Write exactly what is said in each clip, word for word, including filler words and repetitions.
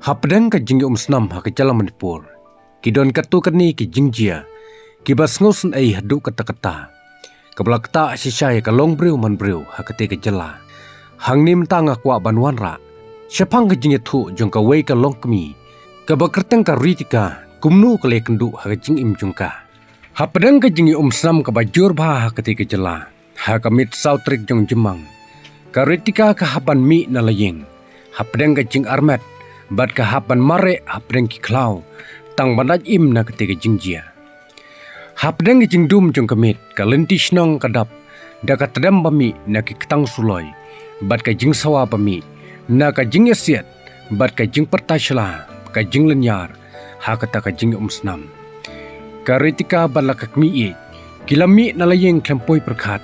Hapdeng ka jingïaumsnam ha ka jylla Manipur, ki don katto katne ki jingjia kiba sngewsynei haduh katta katta, kaba la ktah shisha ïa ka longbriew manbriew ha katei ka jylla. Hangne mynta nga kwah ban wanrah shaphang ka jingïathuh jong kawei ka longkmie kaba kyrteng ka Ritika, kumno ka la ïakynduh ha ka jingim jong ka. Hapdeng ka jingïaumsnam kaba jur bha ha katei ka jylla, ha ka miet saw tarik jong u Jymmang, ka Ritika ka hap ban mih na la ïing hapdeng ka jingarmet bad ka hap ban mareh hapdeng ki khlaw, tang ban lait im na katei ka jingjia. Hapdeng ka jingdum jong ka miet, ka lynti shnong ka dap da ka tdem ba mih na ki ktang suloi bad ka jingsawa ba mih na ka jingïasiat bad ka jingpyrta shylla, ka jinglynñiar ha kata ka jingïaumsnam. Ka Ritika bad la ka kmie ïeit ki la mih na la ïing khlem poi pyrkhat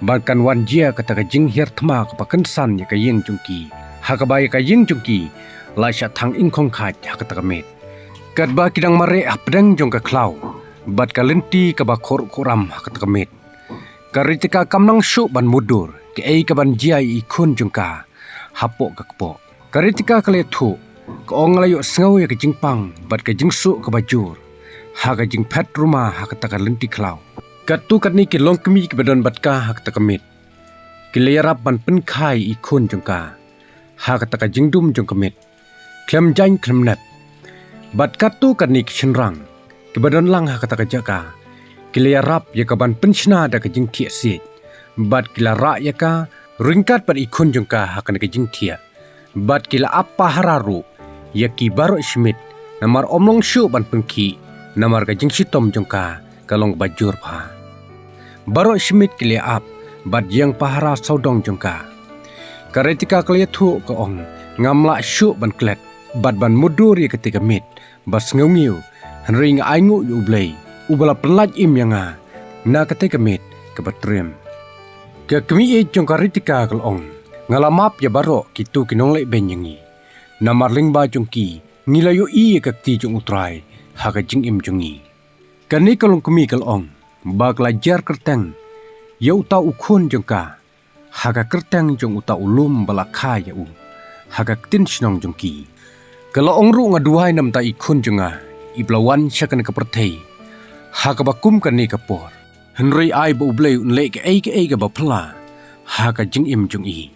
ba kan wan jia kata ka jinghiar thma kaba kynsan ïa ka ïing jong ki, ha kaba ïa ka ïing jong ki la shah thang ingkhong khait ha kata ka miet. Katba ki dang mareh hapdeng jong ka khlaw bad ka lynti kaba khur khuram ha kata ka miet, ka Ritika kam nang shuh ban mutdur kaei kaban jia ïa i khun jong ka hapoh ka kpoh. Ka Ritika ka la ïathuh, ka ong, nga la ïohsngew ïa ka jingpang bad ka jingsuh kaba jur ha ka jingphet ruma ha kata ka lynti khlaw. Katto katne ki longkmie kiba don bad ka ha kata ka miet, ki la ïarap ban pynkha ïa i khun jong ka ha kata ka jingdum jong ka miet khlem jaiñ khlem nep. Bad katto katne ki shynrang kiba don lang ha kata ka jaka, ki la ïarap ïa ka ban pynshna da ka jingthiah siej, bad ki la rah ïa ka ryngkat bad i khun jong ka ha kane ka jingthiah. Bad ki la ap pahara ruh ïa ki baroh shi miet, namar ym long shuh ban pynkhih namar ka jingshitom jong ka ka long kaba jur bha. Baroh shi miet ki la ap bad ïeng pahara sawdong jong ka. Ka Ritika ka la ïathuh, ka ong, ngam lah shuh ban klet bad ban mutdur ïa katei ka miet ba sngew ngiew, hynrei nga ainguh ïa U Blei uba la pynlait im ïa nga na katei ka miet kaba triem. Ka kmie ïeit jong ka Ritika ka la ong, nga la map ïa baroh kito ki nongleh beiñ ïa ngi, namar lyngba jong ki ngi la ïohi ïa ka kti jong U Trai ha ka jingim jong ngi. Kane ka longkmie ka la ong ba ka la jer kyrteng ïa uta u khun jong ka ha ka kyrteng jong uta u lum ba la kha ïa u ha ka ktien shnong jong ki. Ka la ong ruh, nga duwai na bynta i khun jong nga iba la wan sha kane ka pyrthei ha kaba kum kane ka por, hynrei ai ba U Blei un leh kaei kaei kaba phylla ha ka jingim jong i.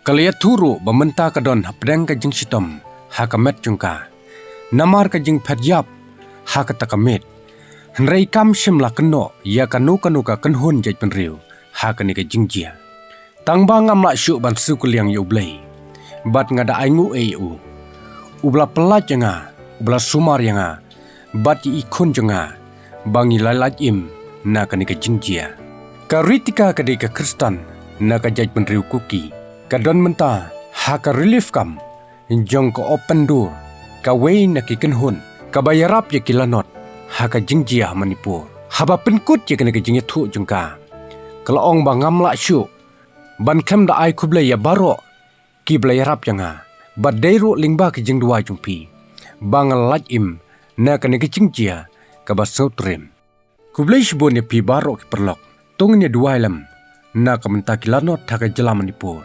Ka la ïathuh ruh ba mynta ka don hapdeng ka jingshitom ha ka met jong ka namar ka jingphet ïap ha kata ka miet, hynrei kam shym la kynnoh ïa kano kano ka kynhun jaitbynriew ha kane ka jingjia. Tang ba ngam lah shuh ban siew kylliang ïa U Blei bad nga da ainguh ïa u, uba la pynlait ïa nga, uba la sumar ïa nga bad ïa i khun jong nga ba ngi la lait im na kane ka jingjia. Ka Ritika ka dei ka Khristan na ka jaitbynriew Kuki, ka don mynta ha ka relief camp jong ka Open Door, kawei na ki kynhun kaba ïarap ïa ki lanot ha ka jingjia ha Manipur. Haba pynkut ïa kane ka jingïathuh jong ka, ka la ong ba ngam lah shuh ban khlem da ai khublei ïa baroh kiba la ïarap ïa nga, bad dei ruh lyngba ki jingduwai jong phi ba nga la lait im na kane ka jingjia kaba sngewtriem. Khublei shibun ïa phi baroh ki paralok, to ngin ïa duwai lem na ka bynta ki lanot ha ka jylla Manipur.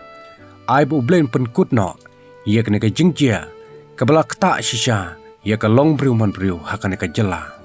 Ai ba U Blei un pynkut noh ïa kane ka jingjia kaba la ktah shisha ïa ka longbriew manbriew ha kane ka jylla.